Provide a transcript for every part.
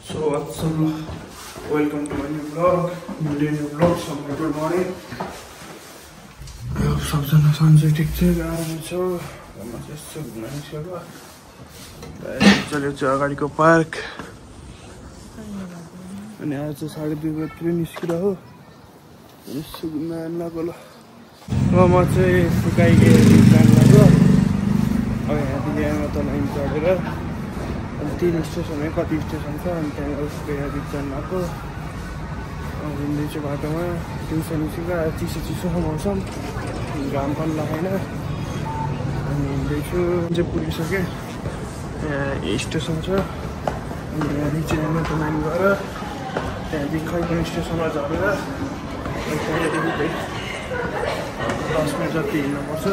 So what's up? Welcome to my new vlog. New vlog. So good morning. यो सबजना सन्चै ठिक छ गाह्रो छ म चाहिँ घुम्न चल्यो चाहिँ अगाडिको पार्क अनि आज चाहिँ 2:30 बजीतिर निस्किएर हो यसो घुम्न लाग्यो ल म चाहिँ सुकाइके जान लाग्यो अब यहाँदेखि यहाँ त लाइन चढेर अनि 3 स्टेसन है कति स्टेसन छ अनि त्यहाँ सुकाइके जान लाग्यो हिँड्दैछु बाटोमा दिउँसो निस्केको चिसो मौसम घाम पनि लागेन अनि हिँड्दैछु चाहिँ पुगिसकेँ यहाँ स्टेसन छ अनि त्यहाँदेखि चाहिँ त लाइन गएर त्यहाँदेखि खै पनि स्टेसनमा झरेर त्यहाँदेखि 10 मिनट जति हिँड्नुपर्छ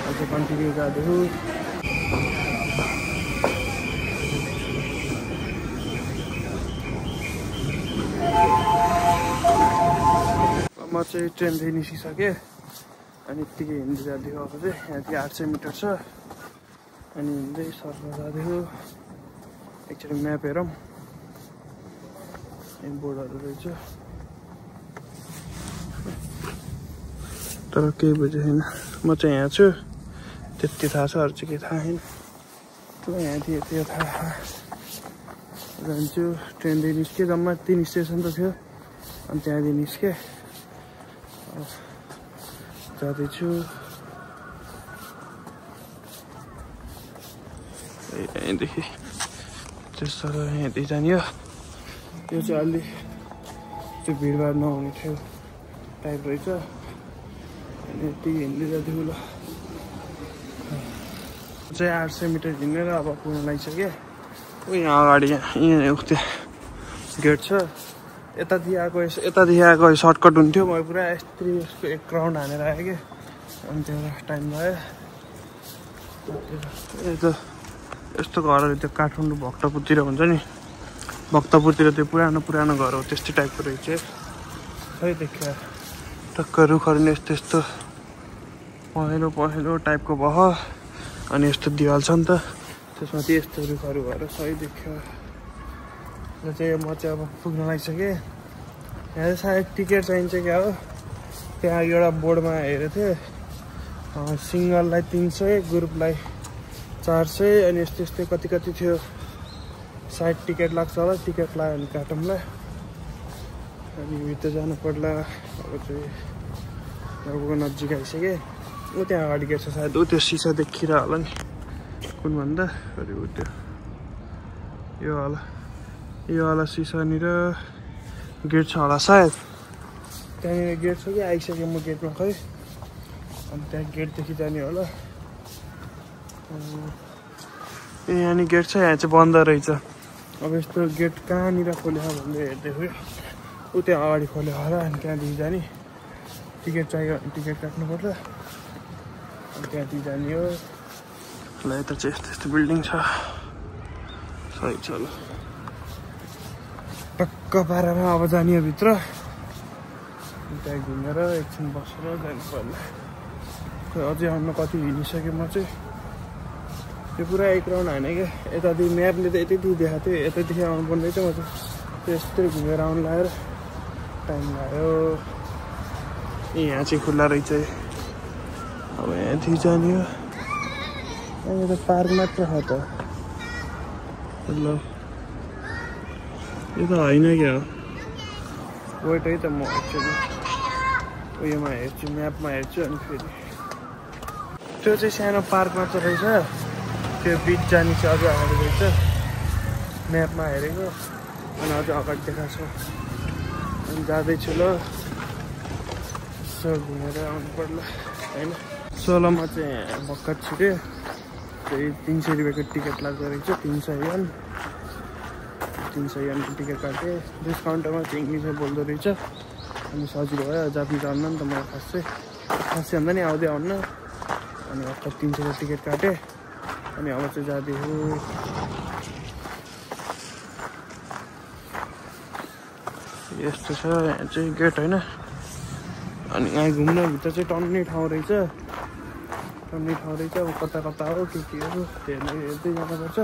अझै कन्टिन्यू जाँदैछु म चाहिँ ट्रेनदेखि निस्किसकेँ अनि यत्तिकै हिँड्दै जाँदैछु अब चाहिँ यहाँदेखि 800 मिटर छ अनि हिँड्दै सर्न जाँदैछु एकचोटि म्याप हेरौँ बोर्डहरू रहेछ तर केही बुझेको छैन म चाहिँ यहाँ छु त्यति थाहा छ अरू चाहिँ केही थाहा छैन यहाँदेखि यति थाहा जान्छु ट्रेनदेखि निस्केँ जम्मा 3 स्टेसन त थियो अनि त्यहाँदेखि निस्केँ जाँदैछु यहाँदेखि त्यसो यहाँदेखि जाने हो यो चाहिँ अलि त्यो भिडभाड नहुने थियो टाइप रहेछ अनि यति हिँड्दै जाँदैछु ल चाहिँ 800 मिटर हिँडेर अब पुग्न लागिसकेँ यहाँ अगाडि यहाँ उक्ते गेट छ यतादेखि आएको सर्टकट हुन्थ्यो म पुरा यस्तो एक राउन्ड हानेर आएँ कि अनि त्यो टाइम भयो यस्तो घरहरू त्यो काठमाडौँ भक्तपुरतिर हुन्छ नि भक्तपुरतिर त्यो पुरानो घर हो त्यस्तै टाइपको रहेछ खै देखियो टक्क रुखहरू नि यस्तो पहेँलो टाइपको भयो अनि यस्तो दिवाल छ नि त त्यसमा चाहिँ यस्तो रुखहरू भएर सही देखियो र चाहिँ म चाहिँ अब पुग्न लागिसकेँ यहाँ चाहिँ सायद टिकट चाहिन्छ क्या हो त्यहाँ एउटा बोर्डमा हेरेको थिएँ सिङ्गललाई 300 ग्रुपलाई 400 अनि यस्तै कति थियो सायद टिकट लाग्छ होला टिकट लाग्यो भने काटौँला अनि भित्र जानु पर्ला अब चाहिँ यहाँको नजिक आइसकेँ ऊ त्यहाँ अगाडि गेट छ सायद ऊ त्यो सिसा देखिएर होला नि कुन भन्दा अरे ऊ त्यो यो होला सिसानिर गेट छ होला सायद त्यहाँनिर गेट छ कि आइसक्यो म गेटमा खै अनि त्यहाँ गेटदेखि जाने होला यहाँनिर गेट छ यहाँ चाहिँ बन्द रहेछ अब यस्तो गेट कहाँनिर खोल्यो भन्दै हेर्दै थियो ऊ त्यहाँ अगाडि खोल्यो होला अनि त्यहाँदेखि जाने टिकट चाहियो भने टिकट काट्नुपर्छ अनि त्यहाँदेखि जाने हो ल यता चाहिँ यस्तो बिल्डिङ छ सही छ ल टक्क पारामा अब जाने हो भित्र त्यहाँ घुमेर एकछिन बसेर जानु पर्ला खै अझै आउनु कति हिँडिसकेँ म चाहिँ त्यो पुरा एक राउन्ड हाने क्या यतादेखि म्यापले त यति देखाएको थियो यतादेखि आउनु पर्ने चाहिँ म चाहिँ त्यस्तै घुमेर आउनु लगाएर टाइम लाग्यो यहाँ चाहिँ खुल्ला रहेछ अब यहाँदेखि जाने हो यहाँ त पार्क मात्र छ त ल यो त होइन क्या वेट है त म एक्चुअली उयोमा हेर्छु म्यापमा हेर्छु अनि फेरि त्यो चाहिँ सानो पार्क मात्र रहेछ त्यो बिच जाने चाहिँ अझै अगाडि रहेछ म्यापमा हेरेको अनि अझै अगाडि देखाएको छ अनि जाँदैछु ल यसो घुमेर आउनु पर्ला होइन सोह्रमा चाहिँ भर्खर छिट्यो त्यही 300 रुपियाँको टिकट लाग्दो रहेछ 300 यनको टिकट काटेँ डिस्काउन्टमा चाहिँ इङ्ग्लिसमा बोल्दो रहेछ अनि सजिलो भयो जापानिज आउनु नि त मलाई खासै भन्दा नि आउँदै आउनु अनि भर्खर 300 को टिकट काटेँ अनि अब चाहिँ जाँदैछु यस्तो छ यहाँ चाहिँ गेट होइन अनि यहाँ घुम्न भित्र चाहिँ टन्ने ठाउँ रहेछ अब कता हो के हो हेर्दै जानुपर्छ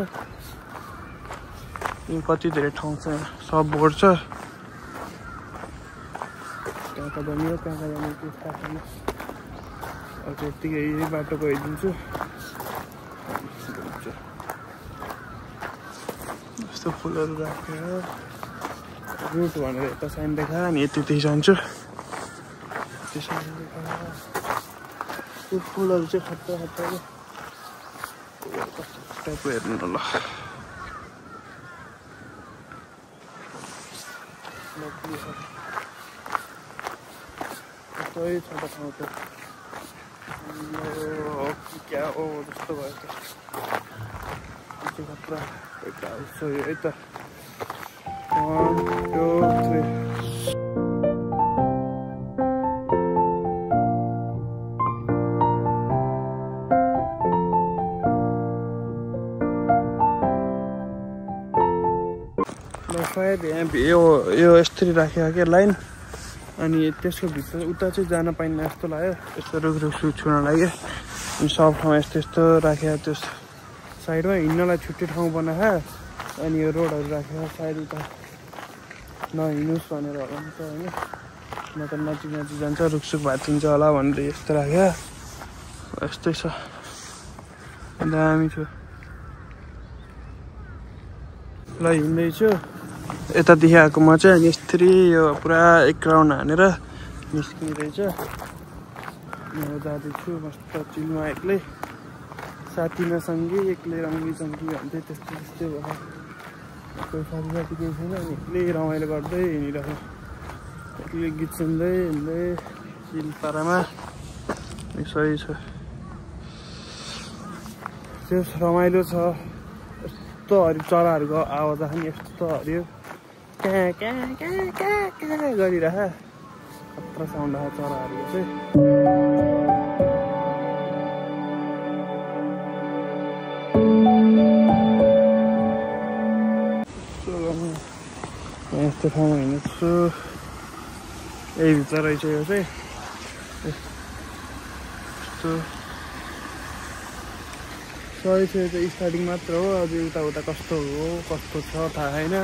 कति धेरै ठाउँ छ सब बोर्ड छ कहाँ बनियो कहाँ जाने त्यो थाहा छैन अब त्यतिकै यही बाटो गइदिन्छु यस्तो फुलहरू राखेर रुट भनेर यता साइन देखा अनि यति जान्छु त्यो फुलहरू चाहिँ खतरा कस्तो टाइपको हेर्नु न ल कतै छ त ठाउँ त क्या हो जस्तो भयो त खतरा एउटा सो यो है त 1 2 3 सायद यहाँ यो यस्तरी राखेको क्या लाइन अनि त्यसको भित्र उता चाहिँ जान पाइन्न जस्तो लाग्यो यस्तो रुख छुन लाग्यो अनि सब ठाउँ यस्तो राखेको त्यो साइडमा हिँड्नलाई छुट्टै ठाउँ बनाएको अनि यो रोडहरू राखेको सायद उता नहिँड्नुहोस् भनेर होला नि त होइन न त नजिक जान्छ रुखसुख भाँचिन्छ होला भनेर यस्तो राख्यो यस्तै छ दामी छ ल हिँड्दैछु यता देखाएको म चाहिँ अनि यस्तरी यो पुरा एक राउन्ड हानेर निस्किँदैछ म जाँदैछु मस्त चिलमा एक्लै साथी नसँगै एक्लै रङ्गी चङ्गी भन्थ्यो त्यस्तै भयो कोही साथी केही छैन अनि एक्लै रमाइलो गर्दै हिँडिरहेको एक्लै गीत सुन्दै हिँड्दै चिल पारामा सही छ त्यो रमाइलो छ यस्तो हरियो चराहरूको आवाज पनि यस्तो हरियो कहाँ गरिरह खतरा साउन्ड आयो चराहरूको चाहिँ यस्तो ठाउँमा हिँड्छु यही भित्र रहेछ यो चाहिँ यस्तो सही छ यो चाहिँ स्टार्टिङ मात्र हो अझै उता कस्तो हो कस्तो छ थाहा छैन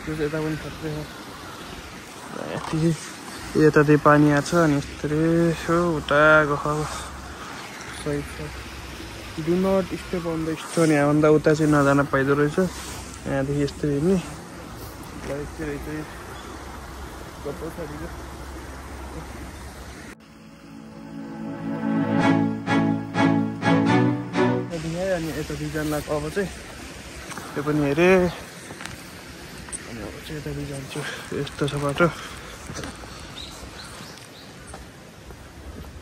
त्यो चाहिँ यता पनि खत्रै छ यता त्यही पानी आएको छ अनि यस्तै यसो उता गएको सही छ do not step on the stone यहाँभन्दा उता चाहिँ नजान पाइदो रहेछ यहाँदेखि यस्तै हेर्ने ल यस्तै रहेछ कस्तो छ अनि यता डिजाइन लाग्छ अब चाहिँ त्यो पनि हेरेँ अनि अब चाहिँ यता जान्छु यस्तो छ बाटो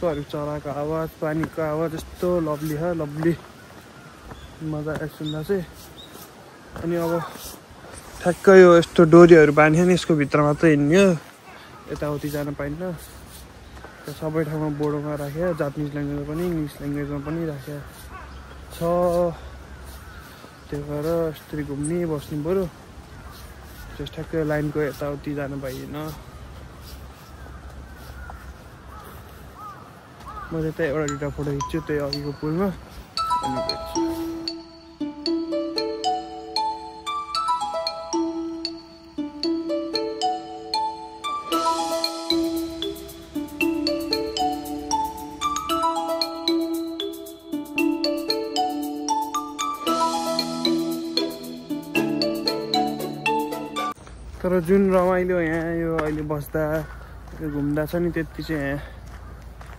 यस्तोहरू चराको आवाज पानीको आवाज यस्तो लभली मजा आयो सुन्दा चाहिँ अनि अब ठ्याक्कै यो यस्तो डोरीहरू बान्यो नि यसको भित्र मात्रै हिँड्यो यताउति जान पाइन्न सबै ठाउँमा बोर्डमा राख्यो जापानिज ल्याङ्ग्वेजमा पनि इङ्ग्लिस ल्याङ्ग्वेजमा पनि राख्यो छ त्यो भएर यस्तरी घुम्ने बस्नु पऱ्यो त्यस ठ्याक्कै लाइनको यताउति जान पाइएन मैले त्यही एउटा दुईवटा फोटो खिच्छु त्यही अघिको पुलमा अनि भेट्छु तर जुन रमाइलो यहाँ यो अहिले बस्दा घुम्दा छ नि त्यति चाहिँ यहाँ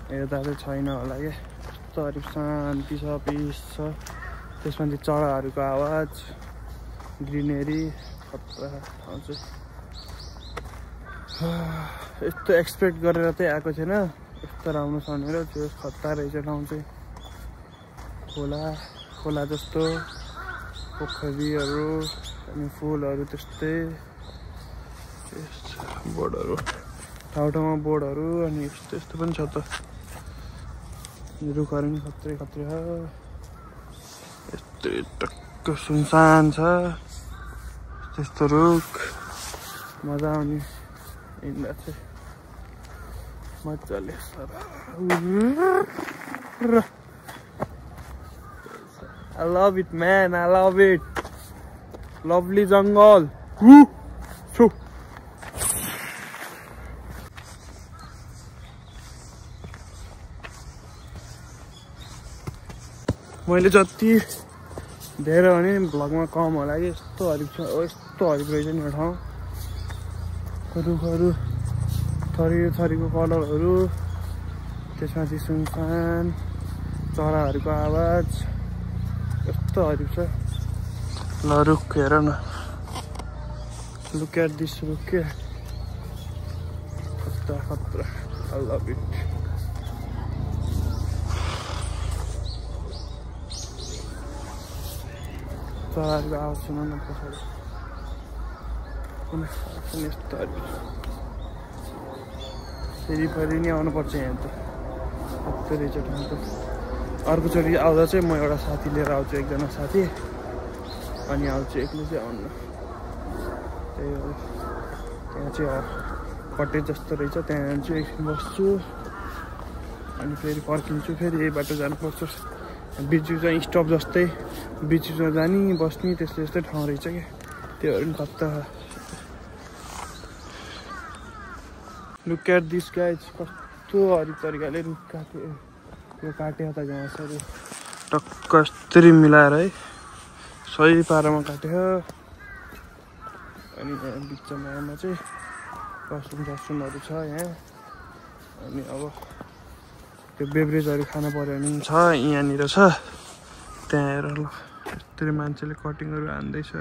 हेर्दा चाहिँ छैन होला क्या यस्तो हरियो शान्ति छ पिस छ त्यसमा चाहिँ चराहरूको आवाज ग्रिनेरी खतरा ठाउँ चाहिँ यस्तो एक्सपेक्ट गरेर चाहिँ आएको थिएन यस्तो राम्रो छ भनेर त्यो खतरा रहेछ ठाउँ चाहिँ खोला जस्तो पोखरीहरू अनि फुलहरू त्यस्तै बोर्डहरू ठाउँमा बोर्डहरू अनि यस्तो पनि छ त रुखहरू पनि खत्रै यस्तो टक्क सुनसान छ त्यस्तो रुख मजा आउने हिँड्दा चाहिँ मजाले I love it man, I love it lovely जङ्गल मैले जति धेरै भने भ्लगमा कम होला कि यस्तो हरिक छ यस्तो हरिक रहेछ नि यो ठाउँ रुखहरू थरीको कलरहरू त्यसमाथि सुनसान चराहरूको आवाज यस्तो हरिक छ ल रुख हेर न लुक एट दिस रुख के खतरा I love it चराहरूको आवाज सुन न पछाडि यस्तो फेरि नि आउनुपर्छ यहाँ त कस्तो रहेछ ठाउँ त अर्कोचोटि आउँदा चाहिँ म एउटा साथी लिएर आउँछु एकजना साथी अनि आउँछु एक्लै चाहिँ आउनु त्यही हो त्यहाँ चाहिँ कटेज जस्तो रहेछ त्यहाँ चाहिँ एकछिन बस्छु अनि फेरि फर्किन्छु फेरि यही बाटो जानुपर्छ बिचमा चाहिँ स्टप जस्तै बिचमा जाने बस्ने त्यस्तै ठाउँ रहेछ क्या त्योहरू पनि कता लुक एट दिस गाइज कस्तो हरिक तरिकाले रुख काट्यो त घाँसहरू टक्क यस्तरी मिलाएर है सही पारामा काट्यो अनि यहाँ बिचमा चाहिँ वासरुमहरू छ यहाँ अनि अब त्यो बेभरेजहरू खानु पर्यो भने पनि छ यहाँनिर छ त्यहाँ हेर ल यस्तरी मान्छेले कटिङहरू हान्दैछ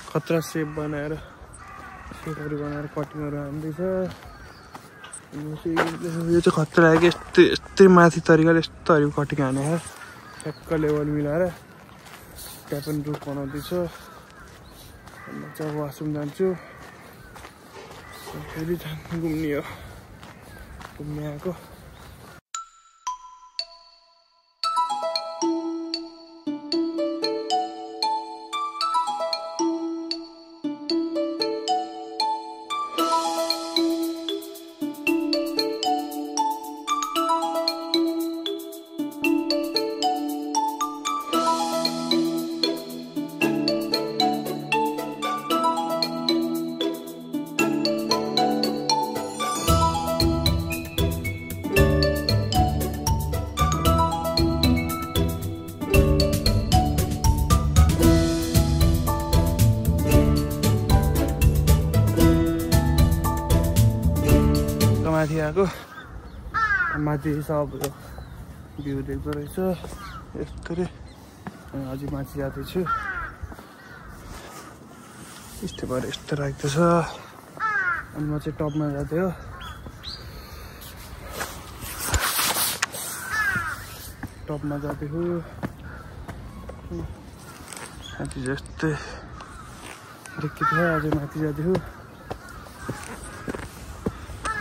खतरा सेपहरू बनाएर कटिङहरू हान्दैछ यो चाहिँ खतरा आयो कि यस्तै माथि तरिकाले यस्तोहरू कटिङ हानेर ठ्याक्क लेभल मिलाएर त्यहाँ पनि रुख बनाउँदैछ म चाहिँ वासरुम जान्छु फेरि घुम्ने आएको माथि आएको माथि सब भ्यू देख्दो रहेछ यस्तरी अझै माथि जाँदैछु स्टेपहरू यस्तो राख्दैछ अनि म चाहिँ टपमा जाँदै हो माथि जस्तै देखिन्छ अझै माथि जाँदैछु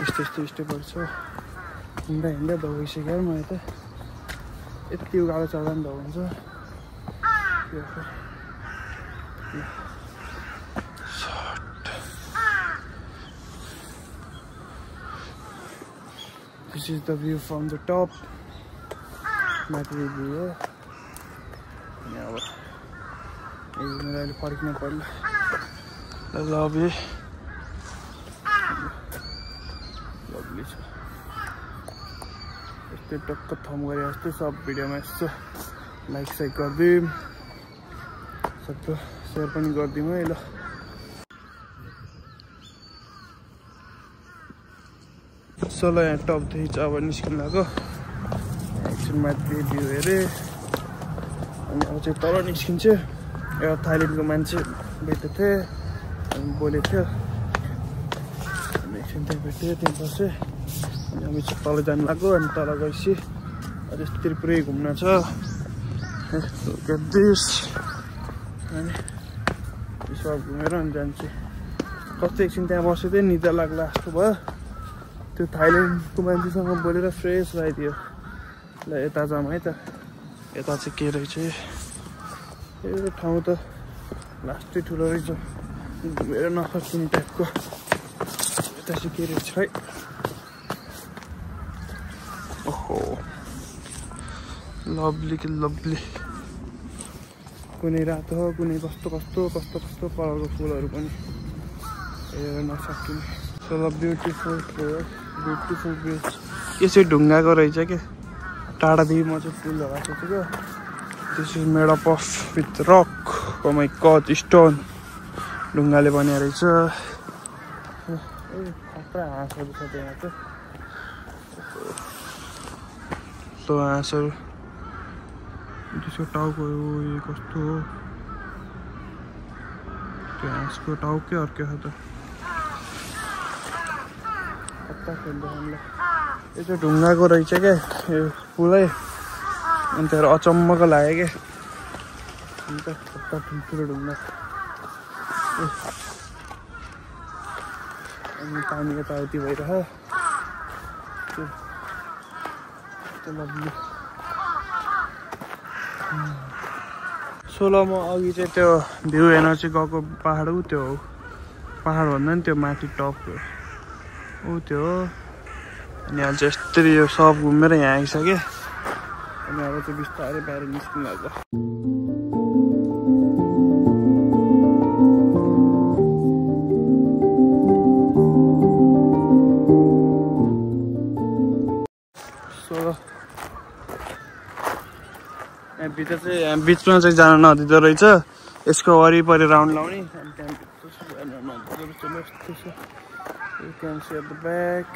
यस्तो स्टेपहरू छ हिँड्दा दबाइसक्यो म यता यति उकालो चढ्दा पनि दबाउँछ This is the view from the top माथि भ्यू हो अनि अब मेरो अहिले फर्किनु पर्ला लभली छ यस्तै टक्क थम गरे जस्तै सब भिडियोमा यसो लाइक साइक गरिदिउँ सक्दो सेयर पनि गरिदिउँ है ल चलो यहाँ टपदेखि चाहिँ अब निस्किनु लाग्यो एकछिन माथि भ्यू हेरेँ अनि अब चाहिँ तल निस्किन्छु एउटा थाइल्यान्डको मान्छे भेटेको थिएँ अनि बोलेको थियो अनि एकछिन त्यहाँ भेटेँ त्यहाँ बसेँ अनि हामी चाहिँ तल जानु लाग्यो अनि तल गएपछि यस्तरी पुरै घुम्न छ अनि सब घुमेर अनि जान्छु कस्तो एकछिन त्यहाँ बसेको थिएँ निद्रा लाग्ला जस्तो भयो त्यो थाइल्यान्डको मान्छेसँग बोलेर फ्रेस लगाइदियो ल यता जाऊँ है त यता चाहिँ के रहेछ यो ठाउँ त लास्टै ठुलो रहेछ घुमेर नसकिने टाइपको यता चाहिँ के रहेछ है ओहो लभली कि लभली कुनै रातो हो कुनै कस्तो कलरको फुलहरू पनि हेरेर नसकिने सो ब्युटिफुल ब्रिज यो चाहिँ ढुङ्गाको रहेछ के टाढादेखि म चाहिँ फुल लगाएको सोचेको this is made up of with rock oh my God stone ढुङ्गाले बनिएको रहेछ खतरा हाँसहरू छ त्यहाँ चाहिँ सो हाँसहरू त्यसको टाउको कस्तो हो त्यो हाँसको टाउकै अर्कै छ त कता खेल्दै हामीलाई यो चाहिँ ढुङ्गाको रहेछ क्या यो पुलै अनि त्यहाँ अचम्मको लाग्यो क्या अन्त कता ठुल्ठुलो ढुङ्गा अनि पानी यताउति भइरहेछ त्यो लभली सोलो म अघि चाहिँ त्यो भ्यू हेर्न चाहिँ गएको पहाड ऊ त्यो हो पहाड भन्दा नि त्यो माथि टप ऊ त्यो हो अनि अहिले चाहिँ यस्तरी यो सब घुमेर यहाँ आइसक्यो अनि अब चाहिँ बिस्तारै बाहिर निस्किनु लाग्छ भित्र चाहिँ यहाँ बिचमा चाहिँ जान नदिँदो रहेछ यसको वरिपरि राउन्ड लाउने अनि ब्याक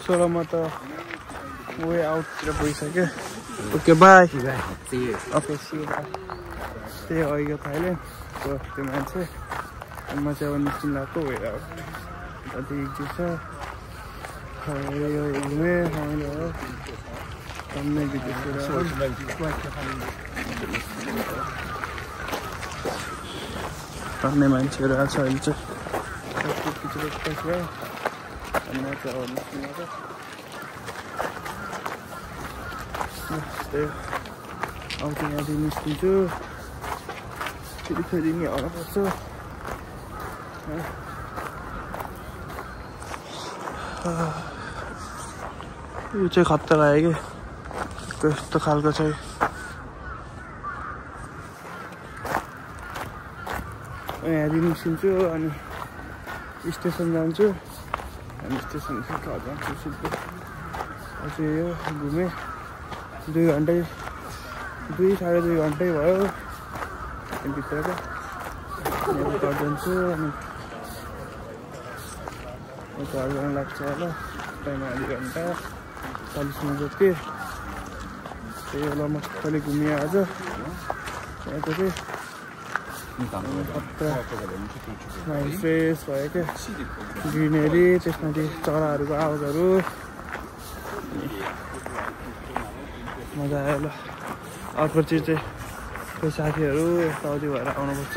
सोलो म त वे आउटतिर गइसक्यो okay bye okay see bye त्यही अघिको थाइल्यान्ड त्यो मान्छे अनि म चाहिँ अब निस्किनु लाग्छ वे आउट देखिन्छ यो घुमेँ टन्नै टन्नै मान्छेहरू आएको छ अहिले चाहिँ अनि म चाहिँ अब निस्किनु अब चाहिँ यहाँदेखि निस्किन्छु फेरि नि आउनु पर्छ यो चाहिँ खतरा लाग्यो कि कस्तो खालको चाहिँ यहाँदेखि निस्किन्छु अनि स्टेसन जान्छु अनि स्टेसन घर जान्छु सिधै अझै यो घुमेँ 2 घन्टै 2-2.5 घन्टै भयो भित्रको घर जान्छु अनि घर जान लाग्छ होला टाइम आधी घन्टा 40 मिनट जति त्यही होला मजाले घुमेँ आज यहाँको चाहिँ माइन्ड फ्रेस भयो क्या ग्रिनेरी त्यसमाथि चराहरूको आवाजहरू मजा आयो ल अर्को चिज चाहिँ कोही साथीहरू यताउति भएर आउनुपर्छ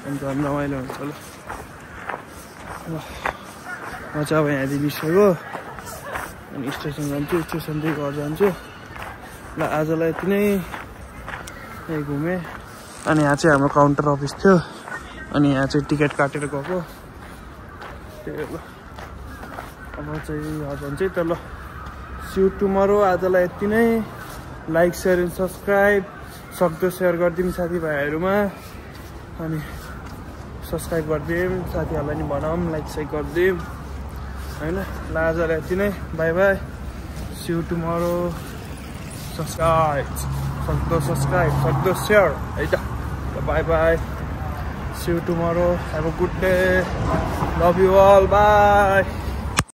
अनि झन् रमाइलो हुन्छ ल म चाहिँ अब यहाँदेखि निस्केको अनि स्टेसन जान्छु स्टेसनदेखि घर जान्छु ल आजलाई यति नै यही घुमेँ अनि यहाँ चाहिँ हाम्रो काउन्टर अफिस थियो अनि यहाँ चाहिँ टिकट काटेर गएको त्यही ल अब चाहिँ हजुर चाहिँ त ल सी यू टुमरो आजलाई यति नै लाइक सेयर एन्ड सब्सक्राइब सक्दो सेयर गरिदिउँ साथीभाइहरूमा अनि सब्सक्राइब गरिदिउँ साथीहरूलाई नि भनौँ लाइक सेयर गरिदिउँ होइन ल आजलाई यति नै bye bye see you tomorrow subscribe सक्दो सेयर है त bye bye see you tomorrow have a good day love you all by